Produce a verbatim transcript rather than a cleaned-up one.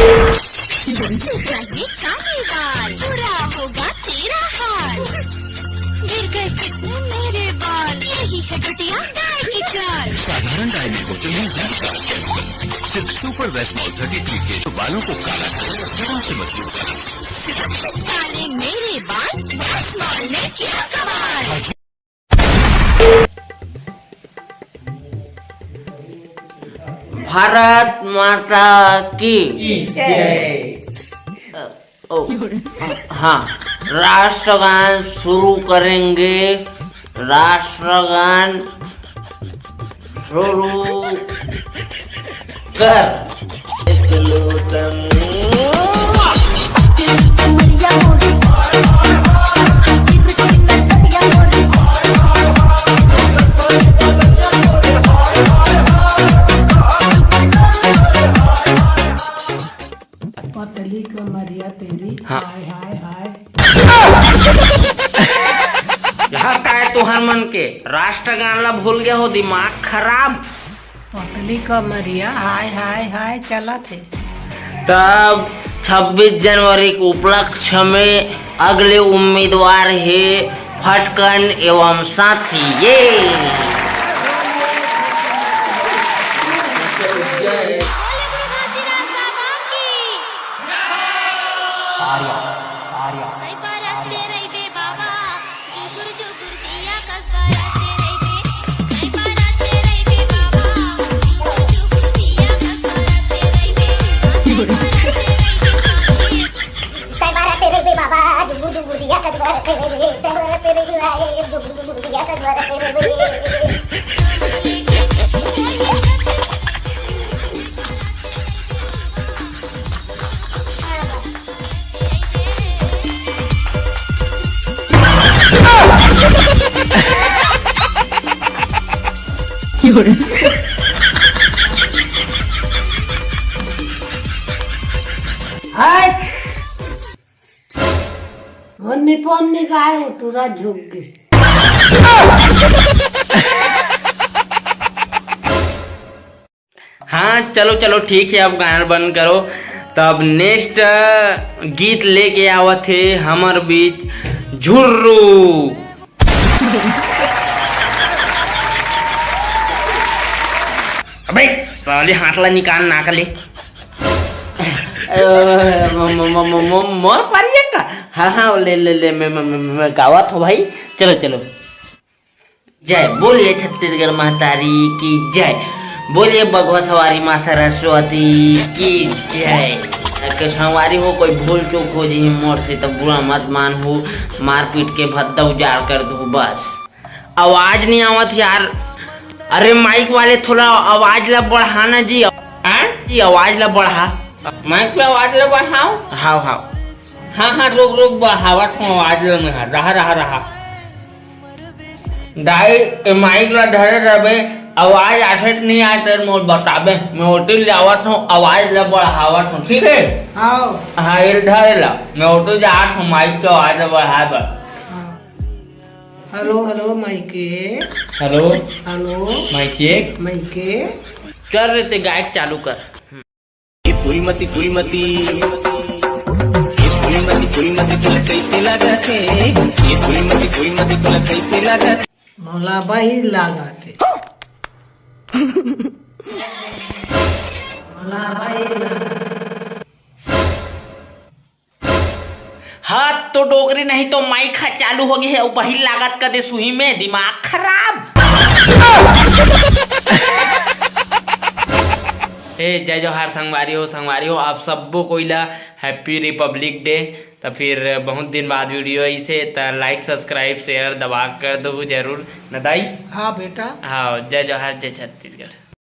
चाहिए काले बाल, बुरा होगा तेरा हाल। गिर गए कितने मेरे बाल, यही है बिटिया गाय की चाल। साधारण डाई में होते हैं ज्यादा chemicals। सिर्फ सुपर वेस्मॉल थर्टी थ्री के जो बालों को काला करे और जड़ों से मजबूत बनाए। काले मेरे बाल, वेस्मॉल ने किया कमाल। भारत माता की जय। अ, ओ, हाँ, राष्ट्रगान शुरू करेंगे। राष्ट्रगान शुरू कर। पतली कमरिया तेरी, हाँ। हाय, हाय, हाय। यहाँ का है तुहर मन के? राष्ट्रगान ला भूल गए हो, दिमाग खराब। पतली कमरिया, हाय, हाय, हाय, चलत हे। तब छब्बीस जनवरी के उपलक्ष्य में अगले उम्मीदवार हे फटकन एवं साथी। ये आर्या, आर्या, हट। मोर निपोन निकाय उठुरा झुक गे। हाँ, चलो, चलो, ठीक है, अब गाना बंद करो। तो अब नेक्स्ट गीत लेके आवत हे हमर बीच झुर्रू। अबे साले, हाथ ला निकाल, नाक ले। अ, म-, म-, म-, म-, म-, मोर पारी हे का? हाँ, हाँ, ले, ले, ले, मैं, मैं, मैं, मैं गावत हूँ भाई। चलो, चलो। जय बोलिए छत्तीसगढ़ महतारी की जय। बोलिए बघवा सवारी माँ सरस्वती की जय। के संगवारी हो, कोई भूल चूक हो जही मोर से, तो बुरा मत मान हो, मारपीट के भद्दा उजाड़ कर दो बस। आवाज नहीं आवत यार। अरे माइक वाले, थोड़ा आवाज ला बढ़ाना जी। हाँ? जी, आवाज ला बढ़ा। माइक पे आवाज ला बढ़ाओ। हाव, हाव। हाँ, हाँ, रुक, रुक, बढ़ावत हूँ आवाज ला मैं। रहा, रहा, रहा। दाई, ए माइक ला धरे रहबे, आवाज आथे कि नहीं आए, तेरे मोर बताबे। मैं ओटी ले आवत हूँ, आवाज ला बढ़ावत हूँ, ठीक है? हाव। हाँ, एल धरे ला। मैं ओटी जात हूँ, माइक के आवाज ला बढ़ाए बर। हाँ। हेलो, हेलो, माइके। हेलो। हेलो। Mike check. माइके। कर रे, ते गायक चालू कर। ए फूलमती, फूलमती, ए फूलमती, फूलमती, तोला कैसे लागत हे? ए फूलमती, फूलमती, तोला कैसे लागत? मोला बहिर लागत हे। मोला बहिर लागत हे। हाथ तो डोकरी नहीं तो माइक हा चालू हो गए हे, अउ बहिर लागत कदे सुही में, दिमाग खराब। ए, जय जोहार संगवारी हो, संगवारी हो, आप सब्बो कोई ला Happy Republic Day। त फिर बहुत दिन बाद वीडियो आइसे, त like, subscribe, share दबा कर दो जरूर, न दाई? हाँ बेटा। हाँ, जय जोहार, जय छत्तीसगढ़।